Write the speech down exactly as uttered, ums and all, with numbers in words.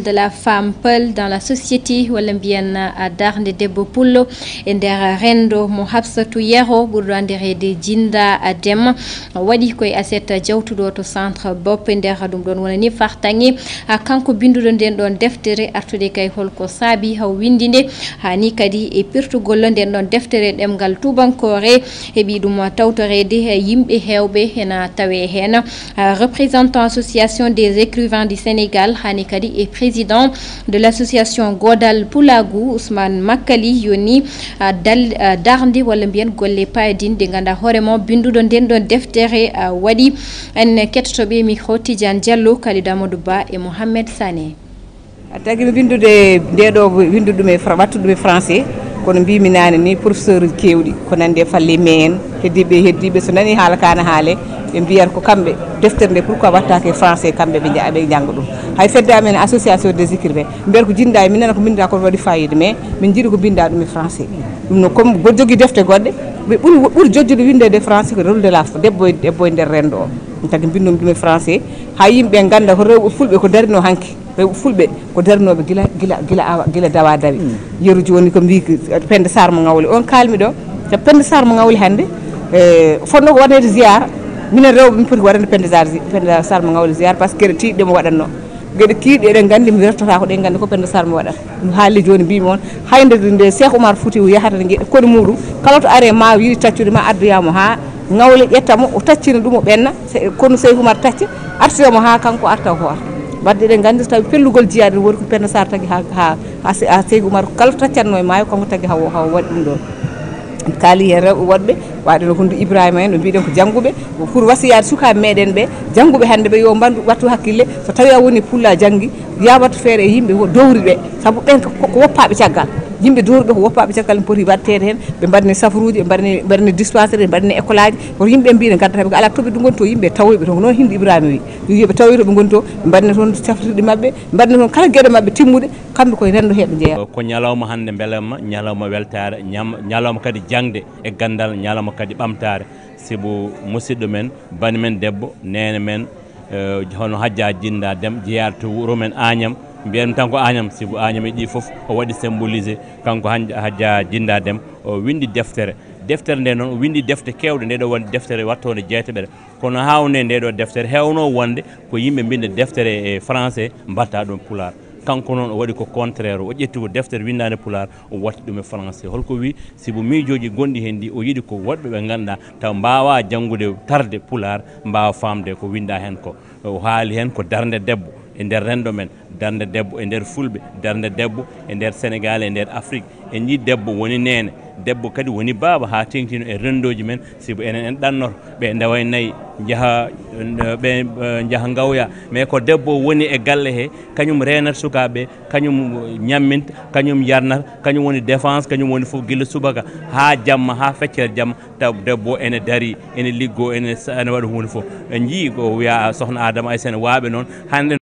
de la femme Peul dans la société, walla mbiyen, ah, darnde debbo pullo e nder renndo, mo Hafsatu Yero ɓurɗo anndireede Jinda Dem waɗi koye aset jawtuɗo to Centre Bopp. E nder ɗum ɗoon wonani fartaŋŋe, ah, kanko binnduɗo ndeen ɗoon deftere, artude kay holko saabi haw winndi nde, haa ni kadi e pirtugol ndeen ɗoon deftere ɗemngal tuubankoore. Heɓi ɗum tawtoreede e yimɓe heewɓe, hena tawee heen, ah, représentant Association des écrivains du Sénégal, haa ni kadi e président de l'association Godal Pulaagu, Ousmane Makkali, yoni, ah, dal-, ah, darnde walla mbiyen golle paayodinɗe, nganndaa hoore mum binnduɗo ndeen ɗoon deftere, ah, waɗi. En kettoto ɓe micro, Tidiane Diallo, Kalidou Amadou Ba e Mohamed Sané. A tagi mi winndude nde ɗo, winndude ɗum e fra-, wattude ɗum e français, kono mbimi naane ni, professeur uji keewɗi, ko nande e Falle Meen, heddiiɓe, heddiiɓe so nani haala ka na haale, ɓe mbiyata ko kamɓe, deftere nde pourquoi wattaake e français, kamɓe ɓe nja-, ɓe njannga ɗum. Hay fedde amen association des écrivains, mbiyata ko jinnda e, min nana ko mbinnda ko waɗi fayida, mais min njiɗi ko mbinnda ɗum e français. Ɗum no comme goɗɗo jogii defte goɗɗe, ɓe ɓuri, ɓuri jojjude winndeede e français ko rôle de la f-, debbo e, debbo e nder renndo o. Ɗum tagi mbinnumi ɗum e français, haa yimɓe ngannda ko rewɓe fulɓe ko darino hanki. Rewɓe fulɓe ko darnooɓe gila, gila, gila awa, gila dawa dawi. Yeru jooni ko mbii ko Penda Sarr mo Ngawle on kaalmi ɗo. Te Penda Sarr mo Ngawle hannde, e, fotnoo ko waɗeede ziyaara. Minen rewɓe min poti waɗande Penda Sarr zi-, Penda Sarr mo Ngawle ziyaara, par ce que geɗe tiiɗɗe mo waɗatnoo. Geɗe tiiɗɗe eɗen nganndi, mi wertotaako, ɗe nganndi ko Penda Sarr mo waɗata. Ɗum haali jooni mbiimi on, hay nde, nde Cheikh Oumar Foutiyou yahata nde njeɗɗa koni muɗum, kala to are ma yiɗi taccude ma addoya mo haa Ngawle ƴetta mo, o taccina ɗum o ɓenna, se-, kono Cheikh Oumar tacca, artoya mo haa kanko arta o hoota. Wadde eɗen nganndi so tawi pellugol jiyaade ne woodi ko Penda Sarr tagi haa, haa, haa Se-, haa Cheikh Oumar kala to taccatnoo e maayo kanko tagi hawo, hawo waɗi ɗum ɗon. Kaali heen rewɓe woɗɓe, waɗi no Hundu Ibrahima en, ɓe mbiɗen ko jannguɓe, pour wasiyaade sukaaɓe meɗen ɓe, jannguɓe hannde ɓe yo mbandu wattu hakkille, so tawi a woni pulla janngi, ya wattu feere e yimɓe wo-, dowri ɓe, sabu ɓen ko, ko, ko woppaaɓe caggal. Yimɓe dowri ɓe ko woppaaɓe caggal, ne poti waɗteede heen, ɓe mbaɗane safaruuji, ɓe mbaɗane, mbaɗane dispensaire, ɓe mbaɗane école aji, kono yimɓe mbiɗen ngadda tawi ko alaa to ɓe ngonto, yimɓe tawoyɓe toon, ko noon Hindu Ibrahima wi, yo ɓe tawoy to ɓe ngonto, ɓe mbaɗane toon safrirɗe maɓɓe, mbaɗane toon kala geɗe maɓɓe timmuɗe, kamɓe koye renndo heɓe jeeya. Ko ñalawma hannde mbelamma, ñalawma weltaare, ñam-, ñalawma kadi jaŋde e ganndal, ñalawma kadi ɓamtaare. Sibu musidɗo men, bani men debbo, neene men, eh, hono Hajja Jinda Dem, jeyaɗo to wuro men Agnam. Mbiyen tan ko Agnam, sibu Agnam e ɗi fof o waɗi symbolisé. Kanko Haj-, Hajja Jinda Dem, o winndi deftere. Deftere nde noon, o winndi defte keewɗe, nde ɗo woni deftere wattoonde jeetaɓere. Kono haa wonde nde ɗo deftere heewno wonde ko yimɓe mbinnda deftere e français, mbatta ɗum pulaar. Kanko noon o waɗi ko contraire, o ƴetti ko deftere winndaande pulaar, o watti ɗum e français. Holko wi? Sibu miijooji gonɗi heen ɗi, o yiɗi ko woɗɓe ɓe ngannduɗaa taw mbaawaa janngude tarde pulaar, mbaawa faamde ko winndaa heen ko. O haali heen ko darnde debbo e nder renndo men, darnde debbo e nder Fulɓe, darnde debbo e nder Senegaal, e nder Afrik. En njii debbo woni neene, debbo kadi woni baaba haa teeŋtino e renndooji men, sibu enen en ɗannoto. Ɓe ndewa e nayi, njaha, ɓe, eh, njaha ngawya. Mais ko debbo woni e galle he, kañum reenata sukaaɓe, kañum ñamminta, kañum yarnata, kañum woni défense, kañum woni fof gila subaka haa jamma, haa feccere jamma, taw debbo ene darii, ene liggoo, ene sa-, ene waɗa huunde fof. En njii ko wiya Sohna Adama Aysa ene waaɓe noon. Hannde